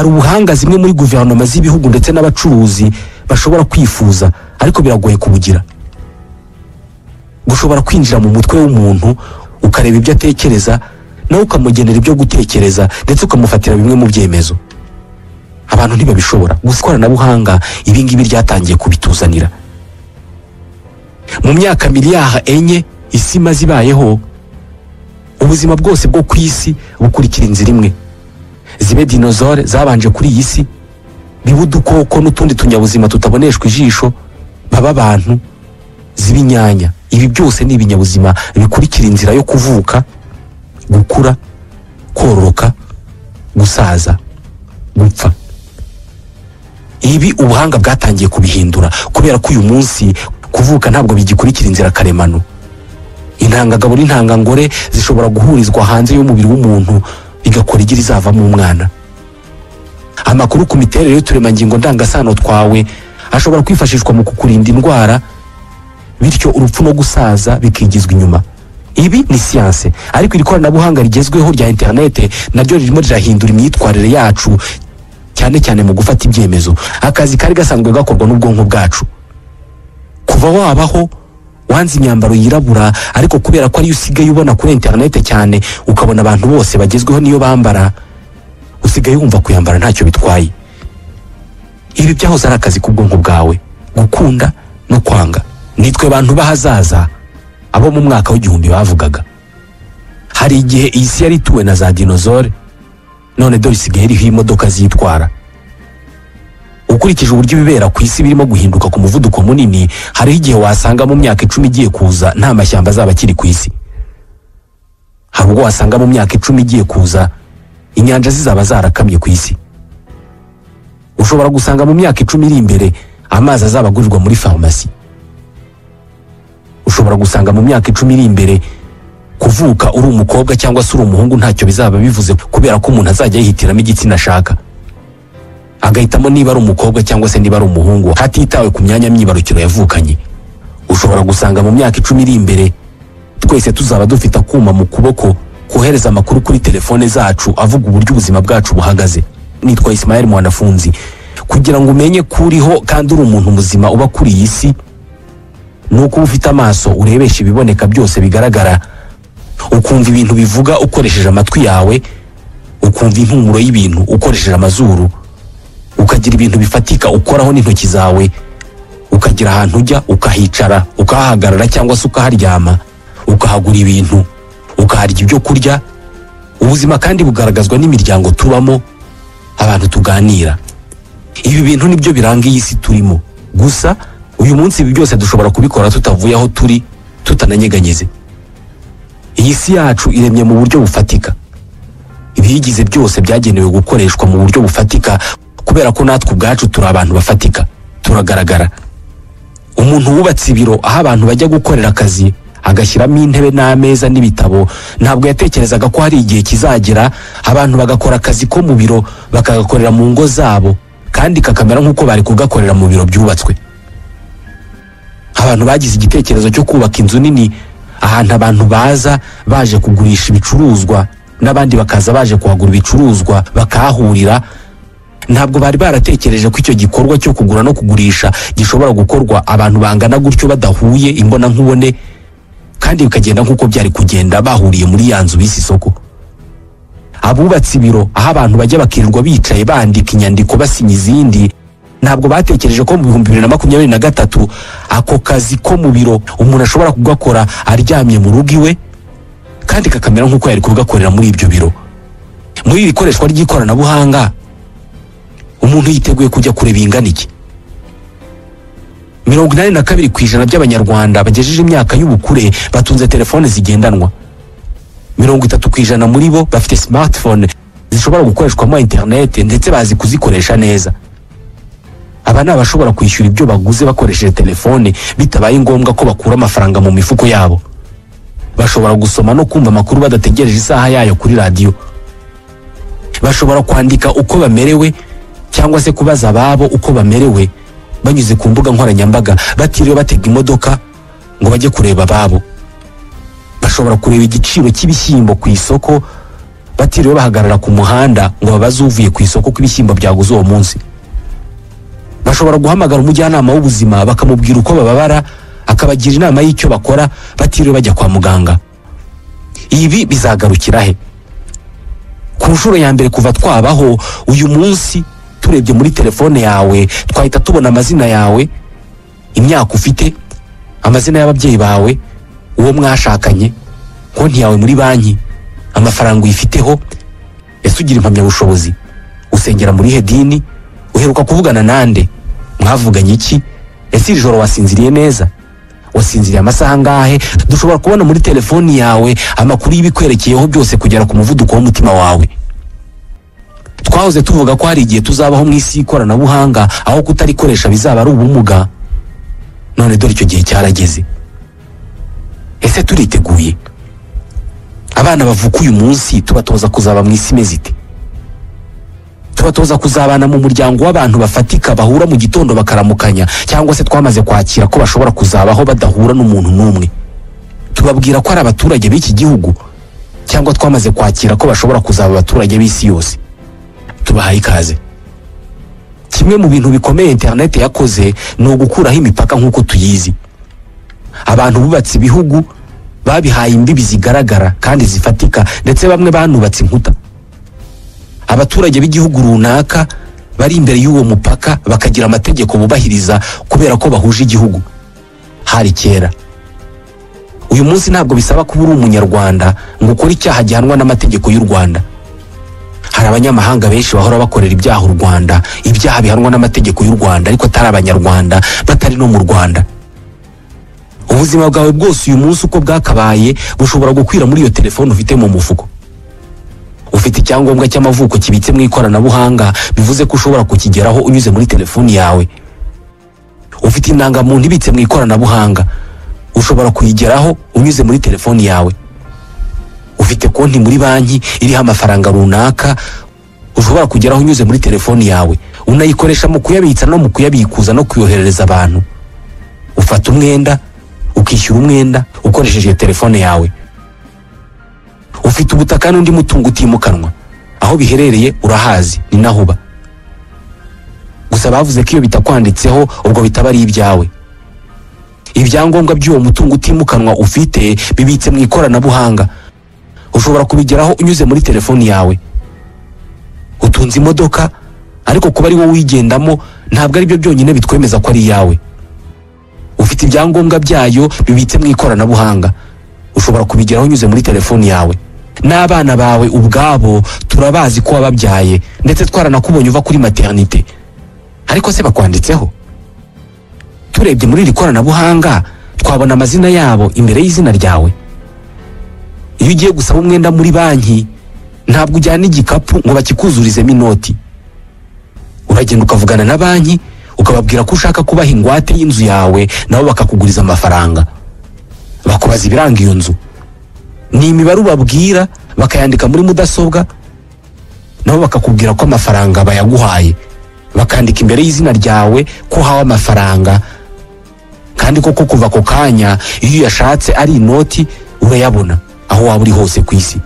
Hari ubuhanga zimwe muri guverinoma z'ibihugu ndetse n'abacuruzi bashobora kwifuza, ariko biragoye kubugira. Gushobora kwinjira mu mutwe w'umuntu, ukareba ibyo atekereza, nawe ukamugenera ibyo gutekereza, ndetse ukamufatira bimwe mu byemezo, abantu ntibabishobora. Gusa ikoranabuhanga ibi ngibi ryatangiye kubituzanira. Mu myaka miliyari 4 isi imaze ibayeho, ubuzima bwose bwo ku isi bukurikira inzira imwe. Zibe dinosaure zabanje kuri iyi si, bibe udukoko n'utundi tunyabuzima tutaboneshwa ijisho, baba abantu, ziba inyanya, ibi byose ni ibinyabuzima bikurikira inzira yo kuvuka, gukura, kororoka, gusaza, gupfa. Ibi ubuhanga bwatangiye kubihindura, kubera ko uyu munsi kuvuka ntabwo bigikurikira inzira karemano. Intangagabo n'intangangore zishobora guhurizwa hanze y'umubiri w'umuntu, bigakora igi rizavamo umwana. Amakuru ku miterere y'uturemangingo ndangasano twawe ashobora kwifashishwa mu kukurinda indwara, bityo urupfu no gusaza bikigizwa inyuma. Ibi ni siyanse, ariko iri koranabuhanga rigezweho rya interinete naryo ririmo rirahindura imyitwarire yacu, cyane cyane mu gufata ibyemezo, akazi kari gasanzwe gakorwa n'ubwonko bwacu. Kuva wabaho wanze imyambaro yirabura, ariko kubera ko ariyo usigaye ubona kuri interinete cyane, ukabona abantu bose bagezweho niyo bambara, usigaye wumva kuyambara ntacyo bitwaye. Ibi byahoze ari akazi k'ubwonko bwawe, gukunda no kwanga. Nitwe bantu b'ahazaza, abo mu mwaka w'1000 bavugaga. Hari igihe iyi si yari ituwe na za dinosaure, none dore isigaye iriho imodoka zitwara. Ukurikije uburyo ibibera ku isi birimo guhinduka ku muvuduko munini, hariho igihe wasanga mu myaka 10 igiye kuza nta mashyamba azaba akiri ku isi. Hari ubwo wasanga mu myaka 10 igiye kuza inyanja zizaba zarakamye ku isi. Ushobora gusanga mu myaka 10 iri imbere amazi azaba agurirwa muri farumasi. Ushobora gusanga mu myaka 10 iri imbere kuvuka uri umukobwa cyangwa se uri umuhungu ntacyo bizaba bivuze, kubera ko umuntu azajya yihitiramo igitsina ashaka, agahitamo niba ari umukobwa cyangwa se niba ari umuhungu, hatitawe ku myanya myibarukiro yavukanye. Ushobora gusanga mu myaka 10 iri imbere twese tuzaba dufite akuma mu kuboko kohereza amakuru kuri telefone zacu avuga uburyo ubuzima bwacu buhagaze. Nitwa Ismael Mwanafunzi. Kugira ngo umenye ko uriho kandi uri umuntu muzima uba kuri iyi si, ni uko uba ufite amaso urebesha ibiboneka byose bigaragara, ukumva ibintu bivuga ukoresheje amatwi yawe, ukumva impumuro y'ibintu ukoresheje amazuru, ukagira ibintu bifatika ukoraho n'intoki zawe, ukagira ahantu ujya ukahicara, ukahahagarara cyangwa se ukaharyama, ukahagura ibintu, ukaharya ibyo kurya. Ubuzima kandi bugaragazwa n'imiryango tubamo, abantu tuganira. Ibi bintu nibyo biranga iyi si turimo. Gusa uyu munsi ibi byose dushobora kubikora tutavuye aho turi, tutananyeganyeze. Iyi si yacu iremye mu buryo bufatika. Ibiyigize byose byagenewe gukoreshwa mu buryo bufatika, kubera ko natwe ubwacu turi abantu bafatika, turagaragara. Umuntu wubatse ibiro aho abantu bajya gukorera akazi, agashyiramo intebe n'ameza n'ibitabo, ntabwo yatekerezaga ko hari igihe kizagera abantu bagakora akazi ko mu biro bakagakorera mu ngo zabo, kandi kakamera nk'uko bari kugakorera mu biro byubatswe. Abantu bagize igitekerezo cyo kubaka inzu nini, ahantu abantu baza baje kugurisha ibicuruzwa n'abandi bakaza baje kuhagura ibicuruzwa, bakahahurira, ntabwo bari baratekereje ko icyo gikorwa cyo kugura no kugurisha gishobora gukorwa abantu bangana gutyo badahuye imbonankubone, kandi bikagenda nk'uko byari kugenda bahuriye muri ya nzu bise isoko. Abubatse ibiro aho abantu bajya bakirirwa bicaye bandika inyandiko, basinya izindi, ntabwo batekereje ko mu 2023 ako kazi ko mu biro umuntu ashobora kugakora aryamye mu rugo iwe, kandi kakamera nk'uko yari kugakorera muri ibyo biro. Muri iri koreshwa ry'ikoranabuhanga, umuntu yiteguye kujya kure bingana iki? 82% by'Abanyarwanda bagejeje imyaka y'ubukure batunze telefone zigendanwa. 30% muri bo bafite smartphone zishobora gukoreshwamo interineti, ndetse bazi kuzikoresha neza. Aba ni abashobora kwishyura ibyo baguze bakoresheje telefone, bitabaye ngombwa ko bakura amafaranga mu mifuko yabo. Bashobora gusoma no kumva amakuru badategereje isaha yayo kuri radiyo. Bashobora kwandika uko bamerewe cyangwa se kubaza ababo uko bamerewe banyuze ku mbuga nkoranyambaga, batiriwe batega imodoka ngo bajye kureba ababo. Bashobora kureba igiciro cy'ibishyimbo ku isoko. Batiriwe bahagarara ku muhanda ngo babaze uvuye ku isoko ko ibishyimbo byaguze uwo munsi. Bashobora guhamagara umujyanama w'ubuzima bakamubwira uko bababara, akabagira inama y'icyo bakora batiriwe bajya kwa muganga. Ibi bizagarukira he? Ku nshuro ya mbere kuva twabaho, uyu munsi turebye muri telefone yawe twahita tubona amazina yawe, imyaka ufite, amazina y'ababyeyi bawe, uwo mwashakanye, konti yawe muri banki, amafaranga uyifiteho, ese ugira impamyabushobozi, usengera muri he dini, uheruka kuvugana nande, mwavuganye iki, ese iri joro wasinziriye neza, wasinziriye amasaha angahe? Dushobora kubona muri telefoni yawe amakuru y'ibikwerekeyeho byose kugera ku muvuduko w'umutima wawe. Twahoze tuvuga ko hari igihe tuzabaho mu isi y'ikoranabuhanga aho kutarikoresha bizaba ari ubumuga. None dore icyo gihe cyarageze. Ese turiteguye? Abana bavuka uyu munsi tubatoza kuzaba mu isi imeze ite? Tubatoza kuzabana mu muryango w'abantu bafatika bahura mu gitondo bakaramukanya, cyangwa se twamaze kwakira ko bashobora kuzabaho badahura n'umuntu n'umwe? Tubabwira ko ari abaturage b'iki gihugu, cyangwa twamaze kwakira ko bashobora kuzaba abaturage b'isi yose? Tubahaye ikaze. Kimwe mu bintu bikomeye internet yakoze ni ugukuraho imipaka nk'uko tuyizi. Abantu bubatse ibihugu babihaye imbibi zigaragara kandi zifatika, ndetse bamwe banubatse inkuta. Abaturage b'igihugu runaka bari imbere y'uwo mupaka bakagira amategeko bubahiriza kubera ko bahuje igihugu. Hari kera. Uyu munsi ntabwo bisaba kuba uri umunyarwanda ngo ukore icyaha gihanwa n'amategeko y'u Rwanda. Hari abanyamahanga benshi bahora bakorera ibyaha u Rwanda, ibyaha bihanwa n'amategeko y'u Rwanda, ariko atari abanyarwanda, batari no mu Rwanda. Ubuzima bwawe bwose uyu munsi uko bwakabaye bushobora gukwira muri iyo telefone ufite mu mufuko. Ufite icyangombwa cy'amavuko kibitse mu ikoranabuhanga, bivuze ko ushobora kukigeraho unyuze muri telefoni yawe. Ufite indangamuntu ibitse mu ikoranabuhanga, ushobora kuyigeraho unyuze muri telefoni yawe. Ufite konti muri banki iriho amafaranga runaka, ushobora kugeraho unyuze muri telefoni yawe. Unayikoresha mu kuyabitsa no mu kuyabikuza no kuyoherereza abantu. Ufata umwenda, ukishyura umwenda ukoresheje telefone yawe. Ufite ubutaka n'undi mutungo utimukanwa, aho biherereye urahazi, ni naho uba. Gusa bavuze ko iyo bitakwanditseho ubwo bitaba ari ibyawe. Ibyangombwa by'uwo mutungo utimukanwa ufite bibitse mu ikoranabuhanga, ushobora kubigeraho unyuze muri telefoni yawe. Utunze imodoka, ariko kuba ari wowe uyigendamo ntabwo ari byo byonyine bitwemeza ko ari iyawe. Ufite ibyangombwa byayo bibitse mu ikoranabuhanga, ushobora kubigeraho unyuze muri telefoni yawe. N'abana bawe ubwabo turabazi ko wababyaye, ndetse twaranakubonye uva kuri maternité, ariko se bakwanditseho? Turebye muri iri koranabuhanga twabona amazina yabo imbere y'izina ryawe. Iyo ugiye gusaba umwenda muri banki ntabwo ujyana igikapu ngo bakikuzurizemo inoti. Uragenda ukavugana na banki ukababwira ko ushaka kubaha ingwate y'inzu yawe, nabo bakakuguriza amafaranga. Bakubaza ibiranga iyo nzu, ni imibare ubabwira bakayandika muri mudasobwa, nabo bakakubwira ko amafaranga bayaguhaye, bakandika imbere y'izina ryawe ko uhawe amafaranga. Kandi koko kuva ako kanya iyo uyashatse ari inoti urayabona aho waba uri hose ku isi.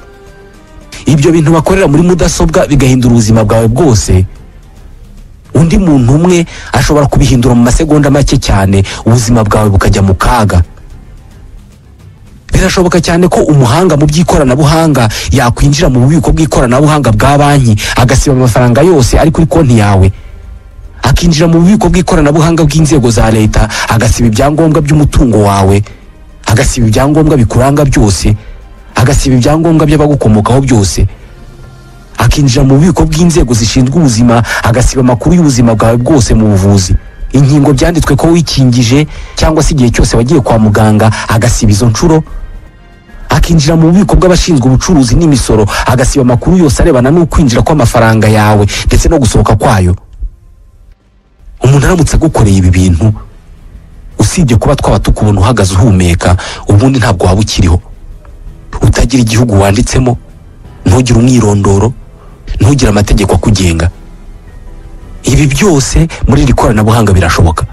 Ibyo bintu bakorera muri mudasobwa bigahindura ubuzima bwawe bwose. Undi muntu umwe ashobora kubihindura mu masegonda make cyane, ubuzima bwawe bukajya mu kaga. Birashoboka cyane ko umuhanga mu by'ikoranabuhanga yakwinjira mu bubiko bw'ikoranabuhanga bwa banki agasiba amafaranga yose ari kuri konti yawe, akinjira mu bubiko bw'ikoranabuhanga bw'inzego za leta agasiba ibyangombwa by'umutungo wawe, agasiba ibyangombwa bikuranga byose, agasiba ibyangombwa by'abagukomokaho byose, akinjira mu bubiko bw'inzego zishinzwe ubuzima agasiba amakuru y'ubuzima bwawe bwose mu buvuzi, inkingo byanditswe ko wikingije cyangwa se igihe cyose wagiye kwa muganga agasiba izo nshuro, akinjira mu bubiko bw'abashinzwe ubucuruzi n'imisoro agasiba amakuru yose arebana n'ukwinjira kw'amafaranga yawe ndetse no gusohoka kwayo. Umuntu aramutse agukoreye ibi bintu, usibye kuba twaba tukubona uhagaze uhumeka, ubundi ntabwo waba ukiriho. Utagira igihugu wanditsemo, ntugire umwirondoro, ntugire amategeko akugenga. Ibi byose muri iri koranabuhanga birashoboka.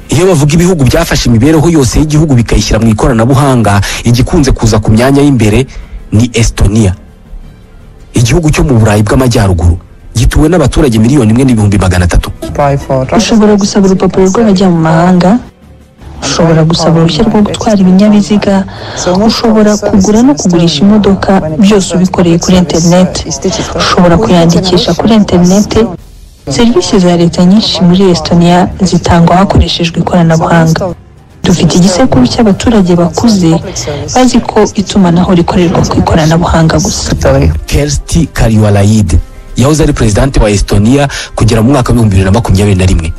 Iyo bavuga ibihugu byafashe imibereho yose y'igihugu bikayishyira mu ikoranabuhanga, igikunze kuza ku myanya y'imbere ni Estonia, igihugu cyo mu Burayi bw'Amajyaruguru gituwe n'abaturage 1,300,000. Ushobora gusaba urupapuro rw'abajya mu mahanga, ushobora gusaba uruhushya rwo gutwara ibinyabiziga, ushobora kugura no kugurisha imodoka, byose ubikoreye kuri interineti, ushobora kuyandikisha kuri interineti. Serivisi za leta nyinshi muri Estonia zitangwa hakoreshejwe ikoranabuhanga. Dufite igisekuru cy'abaturage bakuze bazi ko itumanaho rikorerwa ku ikoranabuhanga gusa. Kersti Kaljulaid yahoze ari perezidante wa Estonia kugera mu mwaka wa 2021.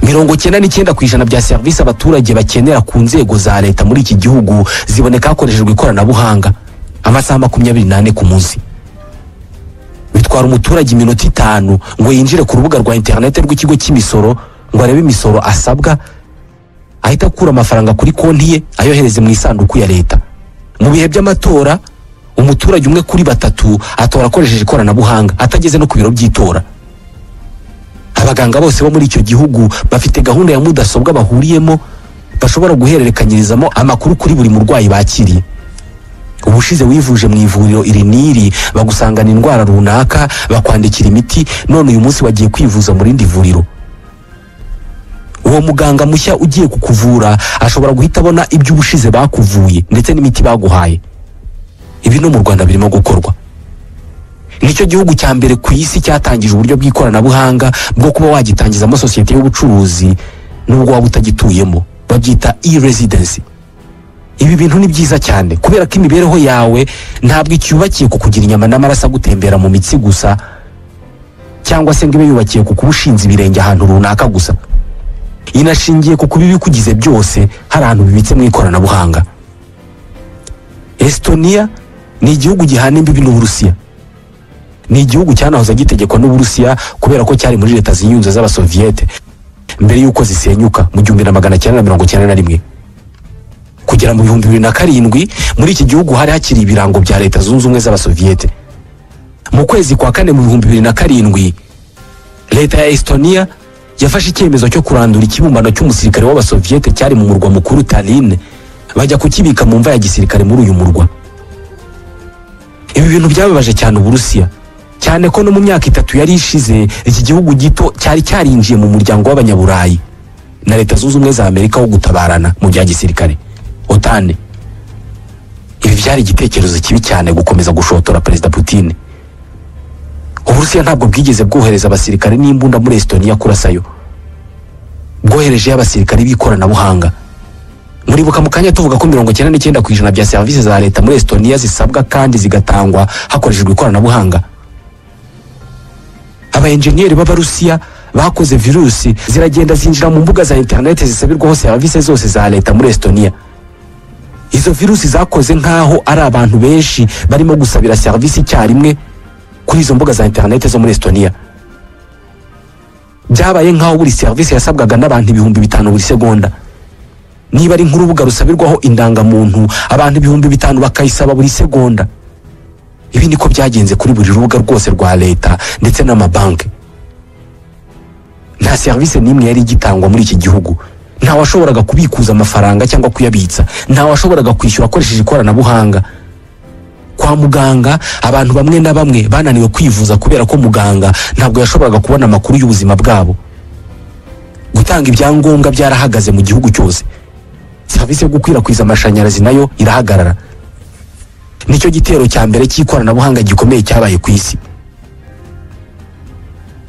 99% bya serivisi abaturage bakenera ku nzego za leta muri iki gihugu ziboneka hakoreshejwe ikoranabuhanga amasaha 24 ku munsi. Bitwara umuturage iminota 5 ngo yinjire ku rubuga rwa interineti rw'ikigo cy'imisoro ngo arebe imisoro asabwa, ahita akura amafaranga kuri konti ye ayohereze mu isanduku ya leta. Mu bihe by'amatora, umuturage umwe kuri batatu atora akoresheje ikoranabuhanga atageze no ku biro by'itora. Abaganga bose bo muri icyo gihugu bafite gahunda ya mudasobwa bahuriyemo bashobora guhererekanyirizamo amakuru kuri buri murwayi bakiriye. Ubushize wivuje mu ivuriro iri n'iri, bagusangana indwara runaka, bakwandikira imiti, none uyu munsi wagiye kwivuza mu rindi vuriro. Uwo muganga mushya ugiye kukuvura ashobora guhita abona ibyo ubushize bakuvuye ndetse n'imiti baguhaye. Ibi no mu Rwanda birimo gukorwa. Nicyo gihugu cya mbere ku isi cyatangije uburyo bw'ikoranabuhanga bwo kuba wagitangizamo sosiyete y'ubucuruzi nubwo waba utagituyemo, babyita e-residency. Ibi bintu ni byiza cyane kubera ko imibereho yawe ntabwo icyubakiye ku kugira inyama n'amaraso agutembera mu mitsi gusa, cyangwa se ngo ibe yubakiye ku kuba ushinze ibirenge ahantu runaka gusa. Inashingiye ku kuba ibikugize byose hari ahantu bibitse mu ikoranabuhanga. Estonia ni igihugu gihana imbibi n'Uburusiya. Ni igihugu cyanahoze gitegekwa n'Uburusiya kubera ko cyari muri Leta Ziyunze z'Abasoviyete mbere y'uko zisenyuka mu 1991. Kugera mu 2007 muri iki gihugu hari hakiri ibirango bya Leta Zunze Ubumwe z'Abasoviyete. Mu kwezi kwa kane mu 2007, Leta ya Estonia yafashe icyemezo cyo kurandura ikibumbano cy'umusirikare w'Abasoviyete cyari mu murwa mukuru Tallinn, bajya kukibika mu mva ya gisirikare muri uyu murwa. Ibi bintu byababaje cyane Uburusiya, cyane ko no mu myaka 3 yari ishize iki gihugu gito cyari cyarinjiye mu muryango w'Abanyaburayi na Leta Zunze Ubumwe za Amerika wo gutabarana mu bya gisirikare, OTAN. Ibi byari igitekerezo kibi cyane gukomeza gushotora Perezida Putin. Uburusiya ntabwo bwigeze bwohereza abasirikare n'imbunda muri Estonia kurasayo. Bwoherejeyo abasirikare b'ikoranabuhanga. Muribuka mu kanya tuvuga ko 99% bya serivisi za leta muri Estonia zisabwa kandi zigatangwa hakoreshejwe ikoranabuhanga. Abaenjeniyeri b'Abarusiya bakoze virusi ziragenda zinjira mu mbuga za interineti zisabirwaho serivisi zose za leta muri Estonia. Izo virusi zakoze nk'aho ari abantu benshi barimo gusabira serivisi icyarimwe kuri izo mbuga za interineti zo muri Estonia. Byabaye nk'aho buri serivisi yasabwaga n'abantu 5000 buri segonda. Niba ari nk'urubuga rusabirwaho indangamuntu, abantu 5000 bakayisaba buri segonda. Ibi niko byagenze kuri buri rubuga rwose rwa leta ndetse n'amabanki. Nta serivisi n'imwe yari igitangwa muri iki gihugu. Nta washoboraga kubikuza amafaranga cyangwa kuyabitsa, nta washoboraga kwishyura akoresheje ikoranabuhanga. Kwa muganga abantu bamwe na bamwe bananiwe kwivuza kubera ko muganga ntabwo yashoboraga kubona amakuru y'ubuzima bwabo. Gutanga ibyangombwa byarahagaze mu gihugu cyose. Serivisi yo gukwirakwiza amashanyarazi nayo irahagarara. Nicyo gitero cya mbere cy'ikoranabuhanga gikomeye cyabaye ku isi.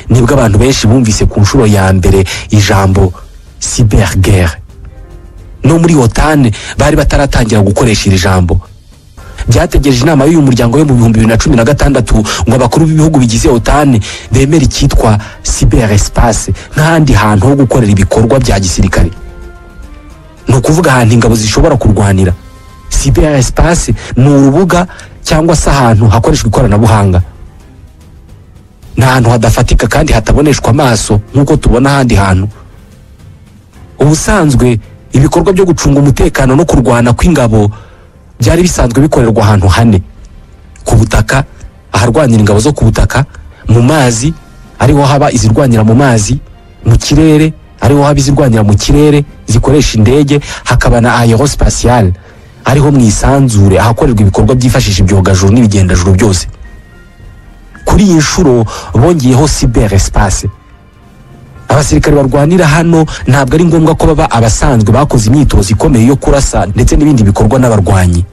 Nibwo abantu benshi bumvise ku nshuro ya mbere ijambo cyberguerre. No muri OTAN bari bataratangira gukoresha iri jambo. Byategereje inama y'uyu muryango yo mu 2016 ngo abakuru b'ibihugu bigize OTAN bemere icyitwa cyberespace nk'ahandi hantu ho gukorera ibikorwa bya gisirikare. Ni ukuvuga ahantu ingabo zishobora kurwanira. Cyberespace ni urubuga cyangwa se ahantu hakoreshwa ikoranabuhanga. Ni ahantu hadafatika kandi hataboneshwa amaso nk'uko tubona ahandi hantu. Ubusanzwe ibikorwa byo gucunga umutekano no kurwana kw'ingabo byari bisanzwe bikorerwa ahantu hane: ku butaka, aharwanira ingabo zo ku butaka, mu mazi ariho haba izirwanira mu mazi, mu kirere ariho haba izirwanira mu kirere zikoresha indege, hakaba na aerospatiale Ariho mu isanzure ahakorerwa ibikorwa byifashisha ibyogajuru n'ibigendajuru byose. Kuri iyi nshuro bongeyeho cyber espace. Abasirikare barwanira hano ntabwo ari ngombwa ko baba abasanzwe bakoze imyitozo ikomeye yo kurasa ndetse n'ibindi bikorwa n'abarwanyi.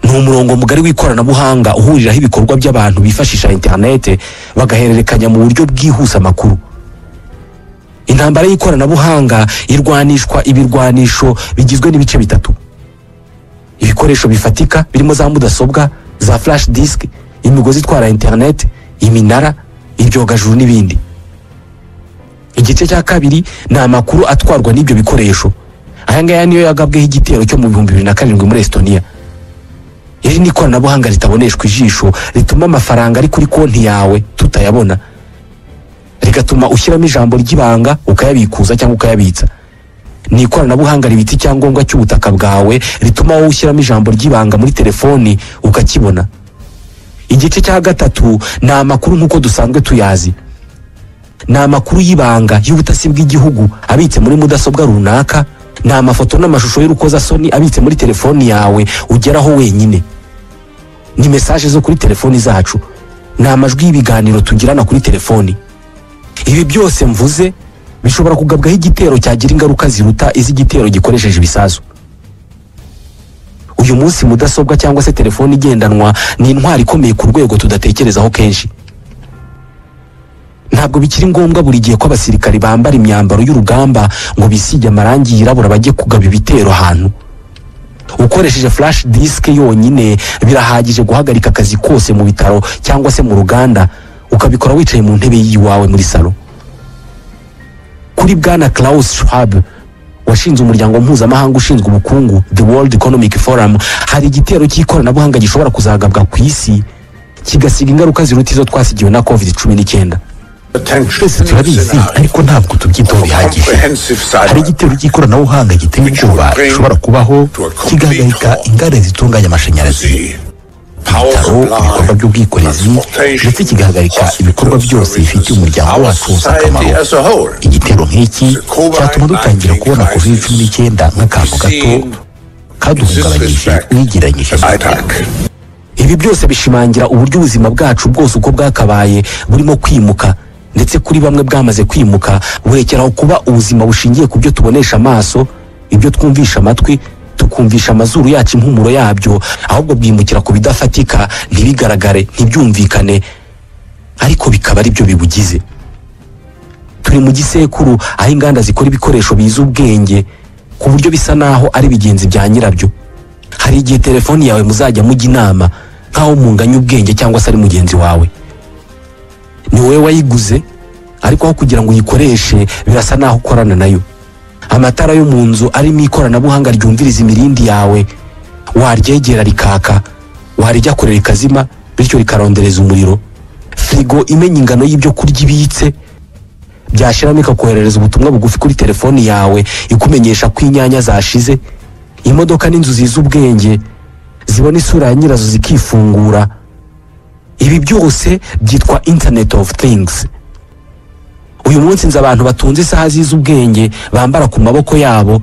Ni umurongo mugari w'ikoranabuhanga uhuriraho ibikorwa by'abantu bifashisha interinete, bagahererekanya mu buryo bwihuse amakuru. Intambara y'ikoranabuhanga irwanishwa ibirwanisho bigizwe n'ibice bitatu: ibikoresho bifatika birimo za mudasobwa, za flash disk, imigozi itwara interineti, iminara, ibyogajuru n'ibindi. Igice cya kabiri ni amakuru atwarwa n'ibyo bikoresho. Aya ngaya niyo yagabweho igitero cyo mu 2007 muri Estonia. Iri ni ikoranabuhanga ritaboneshwa ijisho, rituma amafaranga ari kuri konti yawe tutayabona, rigatuma ushyiramo ijambo ry'ibanga ukayabikuza cyangwa ukayabitsa. Ni ikoranabuhanga ribitse icyangombwa cy'ubutaka bwawe, rituma wowe ushyiramo ijambo ry'ibanga muri telefoni ukakibona. Igice cya gatatu ni amakuru nk'uko dusanzwe tuyazi. Ni amakuru y'ibanga y'ubutasi bw'igihugu abitse muri mudasobwa runaka, ni amafoto n'amashusho y'urukozasoni abitse muri telefoni yawe ugeraho wenyine, ni message zo kuri telefoni zacu, ni amajwi y'ibiganiro tugirana kuri telefoni. Ibi byose mvuze bishobora kugabwaho igitero cyagira ingaruka ziruta iz'igitero gikoresheje ibisasu. Uyu munsi mudasobwa cyangwa se telefoni igendanwa ni intwari ikomeye ku rwego tudatekerezaho kenshi. Ntabwo bikiri ngombwa buri gihe ko abasirikari bambara imyambaro y'urugamba ngo bisige amarangi yirabura bajye kugaba ibitero ahantu. Ukoresheje flash disk yonyine birahagije guhagarika akazi kose mu bitaro cyangwa se mu ruganda, ukabikora wicaye mu ntebe y'iwawe muri salo. Kuri Bwana Klaus Schwab washinze umuryango mpuzamahanga ushinzwe ubukungu, The World Economic Forum, hari igitero cy'ikoranabuhanga gishobora kuzagabwa ku isi kigasiga ingaruka ziruta izo twasigiwe na COVID-19. Twese turabizi, ariko ntabwo tubyitaho bihagije. Hari igitero cy'ikoranabuhanga giteye ubwoba gishobora kubaho, kigahagarika inganda zitunganya amashanyarazi, ibitaro, ibikorwa by'ubwikorezi, ndetse kigahagarika ibikorwa byose bifitiye umuryango wacu wose akamaro. Igitero nk'iki cyatuma dutangira kubona COVID-19 nk'akantu gato kaduhungabanyije uyigereranyije. Ibi byose bishimangira uburyo ubuzima bwacu bwose uko bwakabaye burimo kwimuka, ndetse kuri bamwe bwamaze kwimuka, burekeraho kuba ubuzima bushingiye ku byo tubonesha amaso, ibyo twumvisha amatwi, tukumvisha amazuru yacu impumuro yabyo, ahubwo bwimukira ku bidafatika, ntibigaragare, ntibyumvikane, ariko bikaba ari byo bibugize. Turi mu gisekuru aho inganda zikora ibikoresho biza ubwenge ku buryo bisa naho ari bigenzi bya nyirabyo. Hari igihe telefoni yawe muzajya mujya inama nk'aho munganya ubwenge cyangwa se ari mugenzi wawe. Ni wowe wayiguze, ariko aho kugira ngo uyikoreshe birasa naho ukorana nayo. Amatara yo mu nzu arimo ikoranabuhanga ryumviriza imirindi yawe, waryegera rikaka, warijya kure rikazima, bityo rikarondereza umuriro. Firigo imenya ingano y'ibyo kurya ibitse, byashiramo ikakoherereza ubutumwa bugufi kuri telefoni yawe ikumenyesha ko inyanya zashize. Imodoka n'inzu ziza ubwenge zibona isura ya nyirazo zikifungura. Ibi byose byitwa Internet of Things. Uyu munsi nzi abantu batunze isaha ziza ubwenge bambara ku maboko yabo,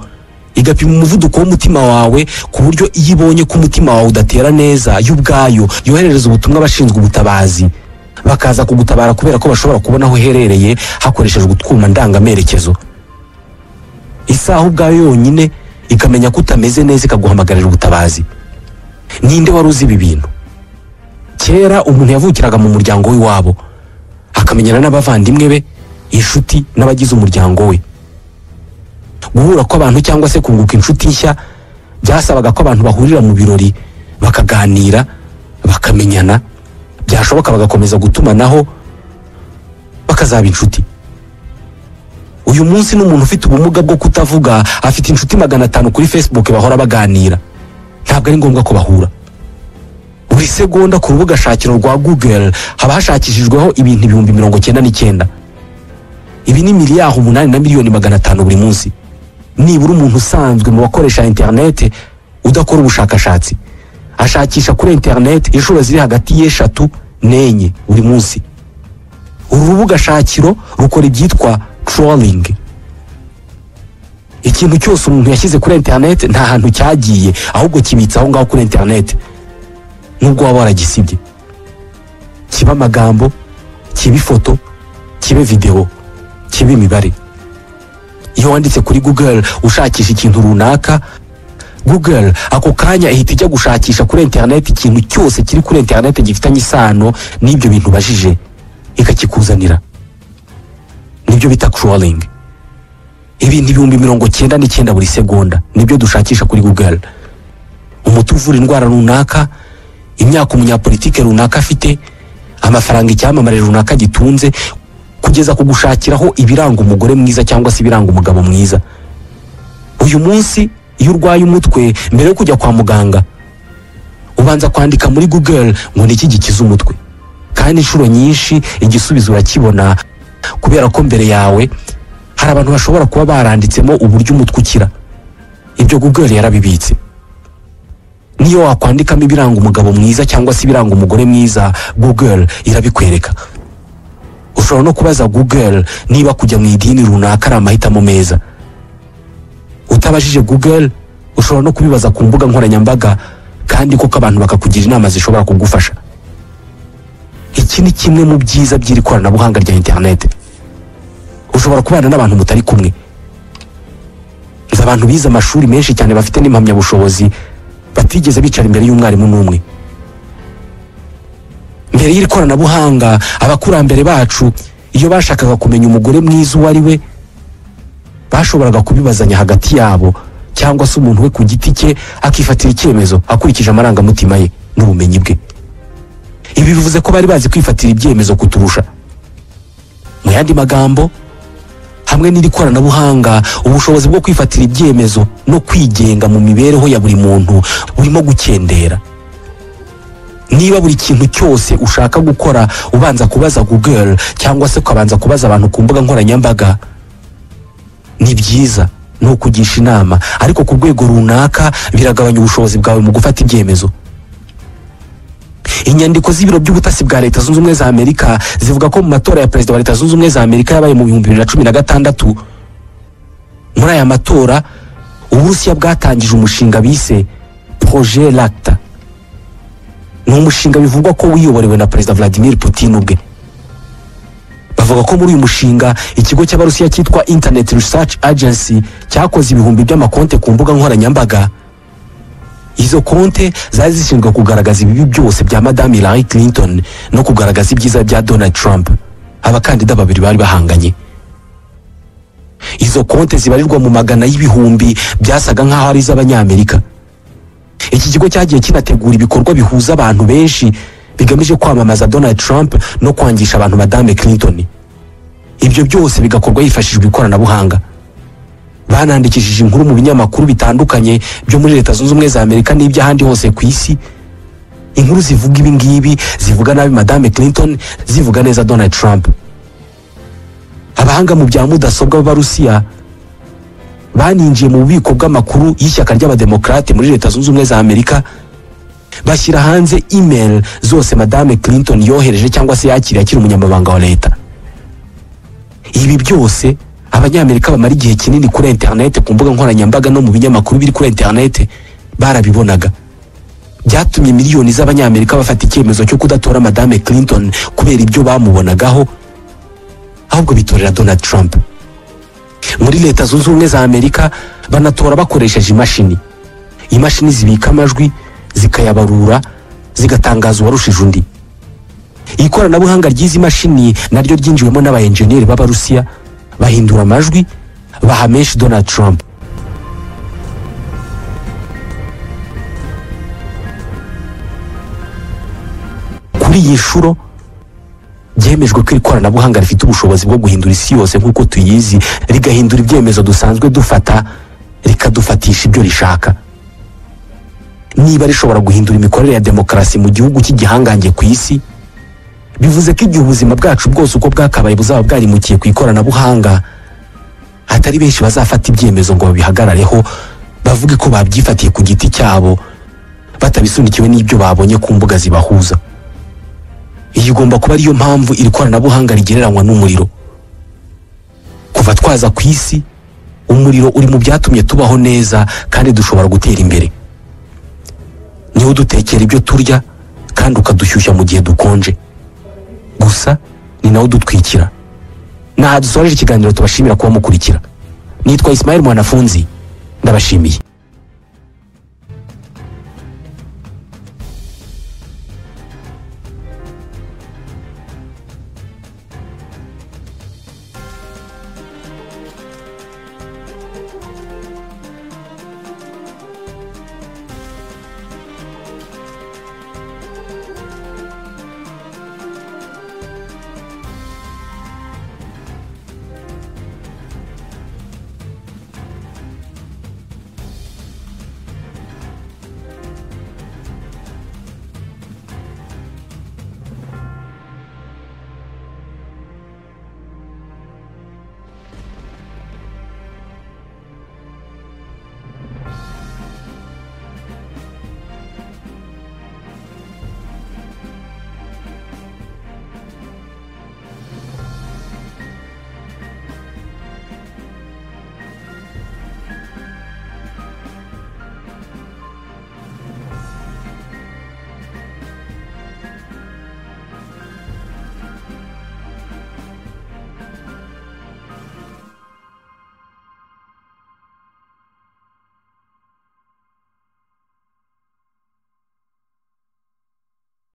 igapima umuvuduko w'umutima wawe ku buryo iyo ibonye ko umutima wawe udatera neza, yo ubwayo yoherereza ubutumwa abashinzwe ubutabazi, bakaza kugutabara, kubera ko bashobora kubona aho uherereye hakoreshejwe utwuma ndangamerekezo. Isaha ubwayo yonyine ikamenya ko utameze neza, ikaguhamagarira ubutabazi. Ninde wari uzi ibi bintu? Kera umuntu yavukiraga mu muryango w'iwabo, akamenyana n'abavandimwe be, inshuti n'abagize umuryango we. Guhura kw'abantu cyangwa se kunguka inshuti nshya byasabaga ko abantu bahurira mu birori, bakaganira, bakamenyana, byashoboka bagakomeza gutumanaho, bakazaba inshuti. Uyu munsi n'umuntu ufite ubumuga bwo kutavuga afite inshuti 500 kuri Facebook bahora baganira. Ntabwo ari ngombwa ko bahura. Buri segonda ku rubuga shakiro rwa Google haba hashakishijweho ibintu 99,000. Ibi ni 8,500,000,000 buri munsi. Nibura umuntu usanzwe mu bakoresha internet udakora ubushakashatsi ashakisha kuri internet inshuro ziri hagati y'eshatu n'enye buri munsi. Uru rubuga shakiro rukora ibyitwa crawling. Ikintu cyose umuntu yashyize kuri interineti nta hantu cyagiye, ahubwo kibitse aho ngaho kuri interineti nubwo waba waragisibye. Kiba amagambo, kiba ifoto, kibe videwo, kiba imibare. Iyo wanditse kuri Google ushakisha ikintu runaka, Google ako kanya ihita ijya gushakisha kuri interineti ikintu cyose kiri kuri interineti gifitanye isano n'ibyo bintu ubajije, ikakikuzanira. Nibyo bita crawling. Ibintu 99,000 buri segonda nibyo dushakisha kuri Google. Umuti uvura indwara runaka, imyaka umunyapolitike runaka afite, amafaranga icyamamare runaka gitunze, kugeza ku gushakiraho ibiranga umugore mwiza cyangwa se ibiranga umugabo mwiza. Uyu munsi iyo urwaye umutwe, mbere yo kujya kwa muganga ubanza kwandika muri Google ngo ni iki gikiza umutwe, kandi inshuro nyinshi igisubizo urakibona kubera ko mbere yawe hari abantu bashobora kuba baranditsemo uburyo umutwe ukira. Ibyo Google yarabibitse. Niyo wakwandikamo ibiranga umugabo mwiza cyangwa se ibiranga umugore mwiza, Google irabikwereka. Ushobora no kubaza Google niba kujya mu idini runaka ari amahitamo meza. Utabajije Google, ushobora no kubibaza ku mbuga nkoranyambaga, kandi koko abantu bakakugira inama zishobora kugufasha. Iki ni kimwe mu byiza by'iri koranabuhanga rya interineti. Ushobora kubana n'abantu mutari kumwe. Nzi abantu bize amashuri menshi cyane bafite n'impamyabushobozi batigeze bicara imbere y'umwarimu n'umwe. Mbere y'iri koranabuhanga, abakurambere bacu iyo bashakaga kumenya umugore mwiza uwo ari we, bashoboraga kubibazanya hagati yabo, cyangwa se umuntu we ku giti cye akifatira icyemezo akurikije amarangamutima ye n'ubumenyi bwe. Ibi bivuze ko bari bazi kwifatira ibyemezo kuturusha. Mu yandi magambo, hamwe n'iri koranabuhanga, ubushobozi bwo kwifatira ibyemezo no kwigenga mu mibereho ya buri muntu burimo gukendera. Niba buri kintu cyose ushaka gukora ubanza kubaza Google cyangwa se ukabanza kubaza abantu ku mbuga nkoranyambaga, ni byiza ni ukugisha inama, ariko ku rwego runaka biragabanya ubushobozi bwawe mu gufata ibyemezo. Inyandiko z'ibiro by'ubutasi bwa Leta Zunze Ubumwe za Amerika zivuga ko mu matora ya perezida wa Leta Zunze Ubumwe za Amerika yabaye mu 2016, muri aya matora Uburusiya bwatangije umushinga bise Projet Lacta. Ni umushinga bivugwa ko wiyoborewe na Perezida Vladimir Putin ubwe. Bavuga ko muri uyu mushinga ikigo cy'Abarusiya cyitwa Internet Research Agency cyakoze ibihumbi by'amakonte ku mbuga nkoranyambaga. Izo konte zari zishinzwe kugaragaza ibibi byose bya Madame Hillary Clinton no kugaragaza ibyiza bya Donald Trump, abakandida babiri bari bahanganye. Izo konte zibarirwa mu magana y'ibihumbi byasaga nk'aho ari iz'Abanyamerika. Iki kigo cyagiye kinategura ibikorwa bihuza abantu benshi bigamije kwamamaza Donald Trump no kwangisha abantu Madame Clinton. Ibyo byose bigakorwa hifashishijwe ikoranabuhanga. Banandikishije inkuru mu binyamakuru bitandukanye byo muri Leta Zunze Ubumwe za Amerika n'iby'ahandi hose ku isi. Inkuru zivuga ibi ngibi, zivuga nabi Madame Clinton, zivuga neza Donald Trump. Abahanga mu bya mudasobwa b'Abarusiya baninjiye mu bubiko bw'amakuru y'ishyaka ry'Abademokrate muri Leta Zunze Ubumwe za Amerika, bashyira hanze email zose Madame Clinton yohereje cyangwa se yakiriye akiri umunyamabanga wa leta. Ibi byose Abanyamerika bamara igihe kinini kuri internet, ku mbuga nkoranyambaga no mu binyamakuru biri kuri internet barabibonaga. Byatumye miliyoni z'Abanyamerika bafata icyemezo cyo kudatora Madame Clinton kubera ibyo bamubonagaho, ahubwo bitorera Donald Trump. Muri Leta Zunze Ubumwe za Amerika banatora bakoresheje imashini. Imashini zibika amajwi, zikayabarura, zigatangaza uwarushije undi. Ikoranabuhanga ry'izi mashini naryo ryinjiwemo n'abaenjeniyeri b'Abarusiya, bahindura amajwi baha menshi Donald Trump. Kuri iyi nshuro byemejwe ko ikoranabuhanga rifite ubushobozi bwo guhindura isi yose nk'uko tuyizi, rigahindura ibyemezo dusanzwe dufata, rikadufatisha ibyo rishaka. Niba rishobora guhindura imikorere ya demokarasi mu gihugu cy'igihangange ku isi, bivuze ko igihe ubuzima bwacu bwose uko bwakabaye buzaba bwarimukiye ku ikoranabuhanga, hatari benshi bazafata ibyemezo ngo babihagarareho, bavuge ko babyifatiye ku giti cyabo, batabisunikiwe n'ibyo babonye ku mbuga zibahuza. Iyi igomba kuba ariyo mpamvu iri koranabuhanga rigereranywa n'umuriro. Kuva twaza ku isi, Umuriro uri mu byatumye tubaho neza kandi dushobora gutera imbere. Niwo udutekera ibyo turya kandi ukadushyushya mu gihe dukonje, gusa ni nawo udutwikira. Naha dusoreje ikiganiro, tubashimira kuba mukurikira. Nitwa Ismail Mwanafunzi, ndabashimiye.